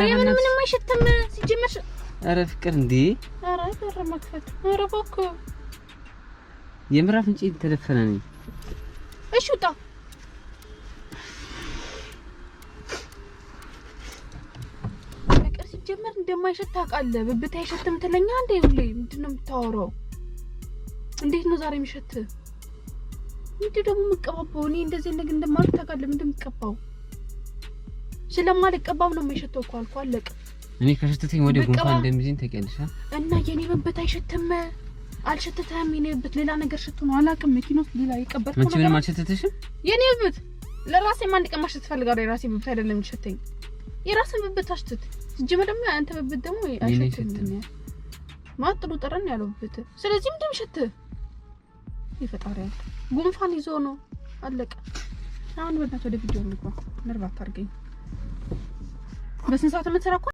ኧረ ምንም ምንም አይሸትም ሲጀመር። ኧረ ፍቅር እንዴ! ኧረ በር መክፈት። ኧረ እባክህ የምር አፍንጫዬ ተደፈነ ነኝ። እሺ ውጣ። ፍቅር ሲጀመር እንደማይሸት ታውቃለህ። ብብት አይሸትም ትለኛ እንዴ ሁሌ። ምንድን ነው የምታወራው? እንዴት ነው ዛሬ የሚሸት? ምንድን ደግሞ የምቀባባው? እኔ እንደዚህ ነገር እንደማልክ ታውቃለህ። ምንድን ነው የምቀባው? ስለማልቀባው ነው የማይሸተው እኮ አልኩህ። አለቀ። እኔ ከሸተተኝ ወደ ጉንፋን እንደሚይዘኝ ታውቂያለሽ። እና የኔ ብብት አይሸትም። አልሸተተህም። የኔ ብብት ሌላ ነገር ሽቶ ነው አላውቅም። መኪና ውስጥ ሌላ የቀበርኩት ነገር ምንም አልሸተተሽም? የኔ ብብት ለራሴም አንድ ቀን ማሸተት እፈልጋለሁ። የራሴ ብብት አይደለም የሚሸተኝ፣ የራስን ብብት አሽትት። ሲጀመር ደግሞ አንተ ብብት ደግሞ አይሸትም። ማለት ጥሩ ጠረን ያለው ብብት። ስለዚህ ምንድን ነው የሚሸትህ? ይፈጣሪ ያለ ጉንፋን ይዞ ነው። አለቀ። አሁን በእናትህ ወደ ቪዲዮ እንግባ። ነርቭ አታርገኝ። በስንት ሰዓት የምትሰራ እኮ